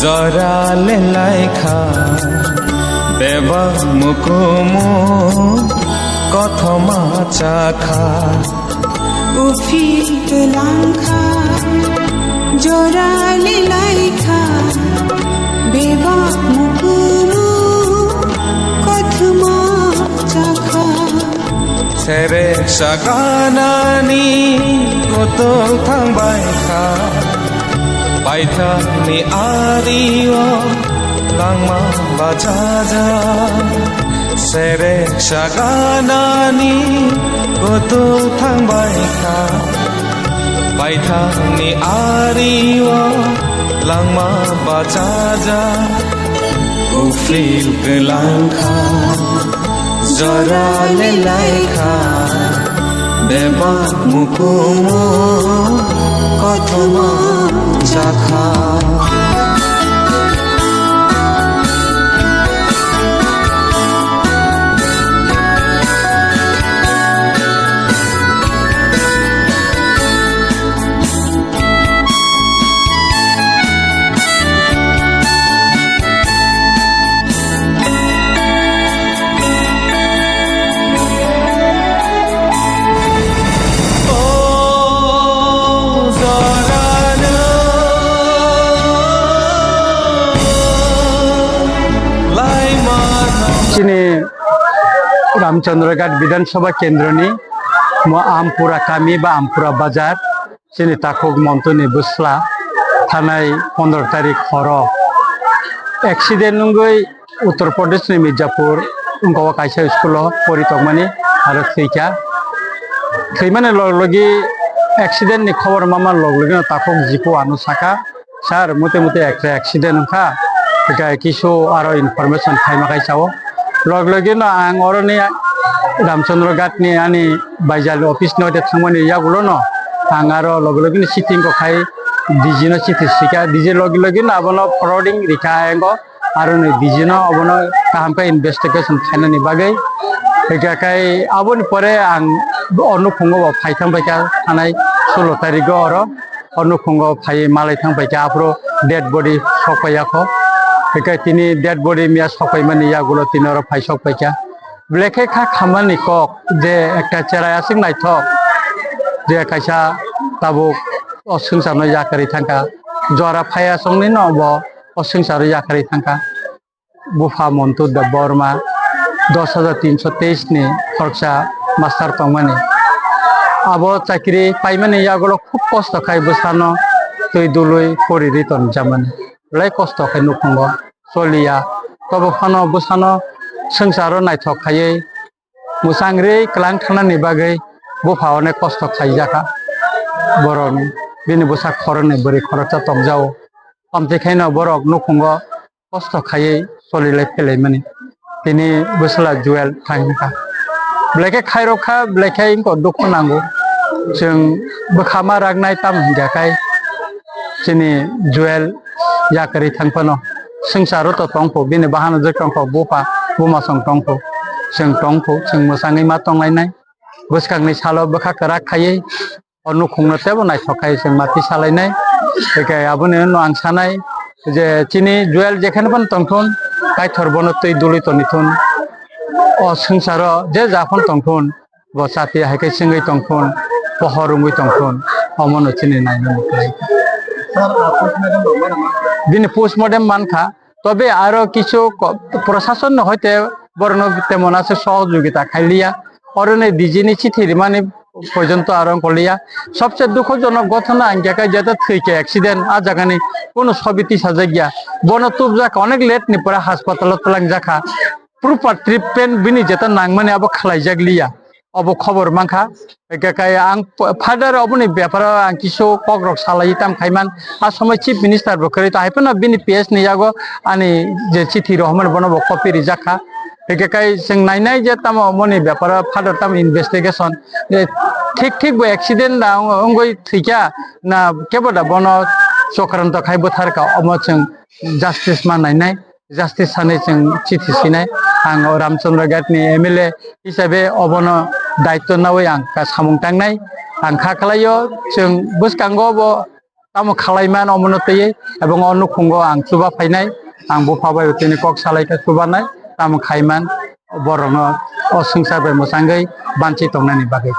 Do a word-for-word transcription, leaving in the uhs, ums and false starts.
Jora le laikha, bebak mukumu kothoma chakha. Uphil twlangkha, jora le laikha, bebak mukumu kothoma chakha. Sere saganani kutung thangbai kha, paithakni ario langma bachaja. Sere saganani kutung thangbai kha, paithakni ario langma bachaja. Uphil kwlangkha, jora le laikha, bebak mukumu kothoma chakha. Chini Ramchandra Ghat Bidhan Sabha Kendroni mo Ampura kami ba Ampura bazar, chini takhuk Montuni bwsla thanai pondro tarik horo accident wngwi Uttar Pradesh ni Mirzapur wngkha o kaisa school o pori tongmani aro thwikha. Thwimani log logi accident ni khobor mama log logi no takhuk jipo ano saka, "Sir, mute mute ekta accident wngkha, hwnkhe kisu aro information phaima khai sao." Log logi no ang oroni Ramchandra Ghat ni ani baijal office no de thangmani yagulo no ang aro log logi no chithi wngkha khai D G no chithi sika, D G logi logi no abono forwarding rikha engo. Aro ni D G no obono kaham khe investigation khainani bagwi. Hwnkhe khai aboni pore ang o nukhungo bo phai thang paikha thanai sulo tarigo oro. O nukhungo phai malai thang paikha, aphuru dead body sok paiyakho. Hwnkhe tini dead body miya sok paimani yagulo tini oro phai sok paikha. Belai khe kha khamani kok je ekta cherai aswk naithok je kaisa tabuk o swngcharno yakarwi thangkha. Jora phaiya songni no bo o swngcharo yakarwi thangkha. Bupha Montu Debbarma dos hajar tinso teis ni khoroksa master tongmani. Abo chakri paimani yagulo khub kosto khai bwsano twi dului pori ri tonjamani. Belai kosto khai nukhungo choliya. Tobo phano bwsano swngcharo naithok khaiwi mwchang ri kwlang thanani bagwi bupha onek kosto khaijakha. Borok bini bwsa khoroknwi bwrwi khoroksa tongjago. Amtwi khaino borok nukhungo kosto khaiwi cholilai phelaimani. Tini bwsla Joel thang kha. Belai khe khairok kha, belai khe wngkha dukhu nango. Chwng bwkha ma raknai tamo hinkha khai chini Joel yakarwi thang phano. Swngcharo to tongkho, bini bahano je tongkho, bupha, bumasong tongkho. Chwng tongkho, chwng mwchangwi ma tonglainai. Bwskangni salo bwkha kwrak khaiwi o nukhungno teibo naithok khai chwng mati salainai. Hwnkhe aboni uno ang sanai je chini Joel jekheno phano tongthun, Kaitor bono twi dului tonithun. O swngcharo je ja phano tongthun, bo chati hai khe chwngwi tongthun, pohor wngwi tongthun, omono chini nainani khlai. Bini postmortem mankha, tobe aro kichu ko-, prosasonno hoite borokno temon aswk sohojogita khailiya. Oroni D G ni chithi rimani porjonto aro wngkoliya. Sobse dukhojonok ghotona ang khe jeta thwikha accident, a jagani kono sobi tisajakya. Bono tubjak onek late ni pore haspatalo twlangjakha. Proper treatment bini jeta nangmani abo khlaijakliya. Obo khobor mankha. Hwnkhe kai ang p-, father oboni beparo ang kisu kokrok salai tam khaiman. A somoi chief minister bo kwrwi to hai phano bini P S ni yago ani je chithi rohormani bono bo copy rijak kha. Hwnkhe kai chwng nainai je tamo omoni beparo father tamo investigation je thik thik bo accident da wng-, wngwi thwikha na kebo da bono chokranto khai bwtharkha, omo chwng justice ma nainai. Justice sanwi chwng chithi sinai. Ang o Ramchandra Ghat ni M L A hisabe obono daityo nawi ang ka samung tangnai. Ang kha khlaio chwng bwskango bo tamo khalaiman omono twiwi, ebong o nukhungo ang chuba phainai, ang bupha bai tini kok salaikha chubanai, tamo khaiman borokno o swngchar bai mwchangwi banchi tongnani bagwi.